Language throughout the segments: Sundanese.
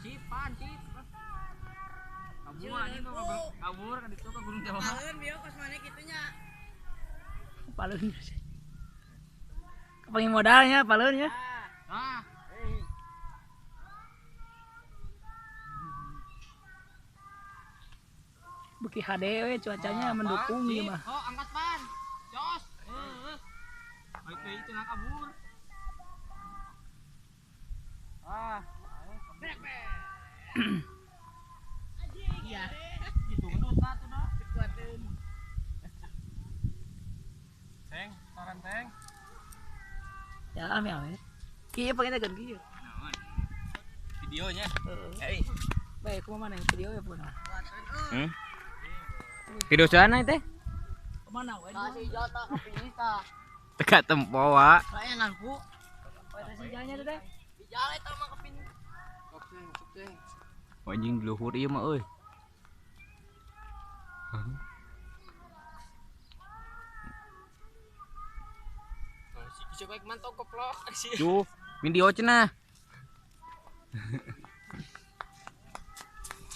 Cip, pan, cip. Kabur anjing kabur ka ditu ka Gunung Jawa. Paleun bieu kos maneh kitu nya. Paleun. Kepengen modalnya paleun ya. Ah. Beki HD we cuacanya mendukung ieu mah. Oh, angkat pan. Jos. Heeh. Baik deui cenah kabur. Ah. Iya. Gitu ngendut lah tuh dah. Dikuateun. Teng, saran teng. Ya ame ame. Kieu pengen tegan kieu. Naon? Videonya. Heeh. Baik, kumaha maneh video ya pun. Video sana teh? Kemana we? Tah si Ijal tah kepingin tah. Teka tempo wa. Layanan ku. Poe si Ijalnya teh teh. Ijal eta mah kepingin. Sok ceng. Anjing luhur ieu mah euy. Si kieu baik mantau koplok sih. Duh, video cenah.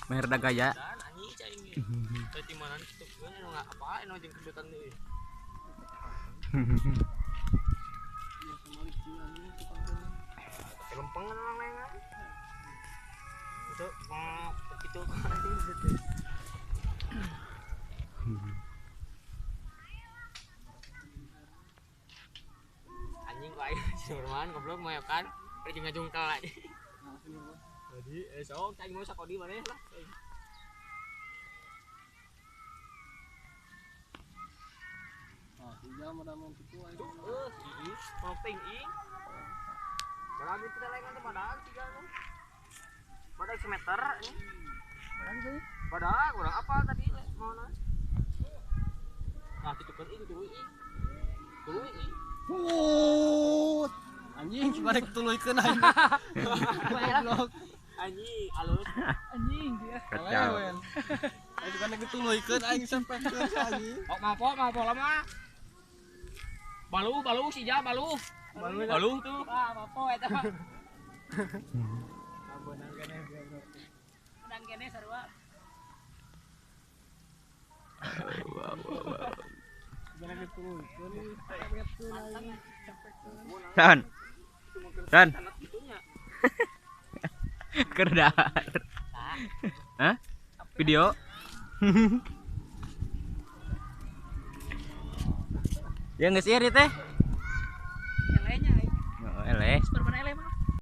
Mer da gaya. Anjing cai ge. Teh di mana kitu keun anu apa anu jeung kedutan deui. Lempeng orang lain. Itu begitu anjing kok aing si Nurman goblok mayokan rek ngajungkel aja. Jadi sok cai mau sakodi maneh lah. Ah, ijal mah mun kitu aing. Tuh, ih, popping ing. Badag itu lain teh badag tiga tuh. Badag semeter ini. Badag sih. Badag, urang apa tadi mau na? Nah, kitu kan ing tuluy ing. Tuluy ing. Put. Anjing balik tuluykeun aing. Goblok. Anjing, alus. Anjing dia. Kacau. Aing bukan dituluykeun aing sampekeun si anjing. Oh, mapo lama. Balu, balu si Ja, balu. Balu tuh. Wah, mapo eta mah. Menang kene goblok. Menang kene sarua. Dan. Dan. Kerdar. Hah? Video? Ya nggak sih teh?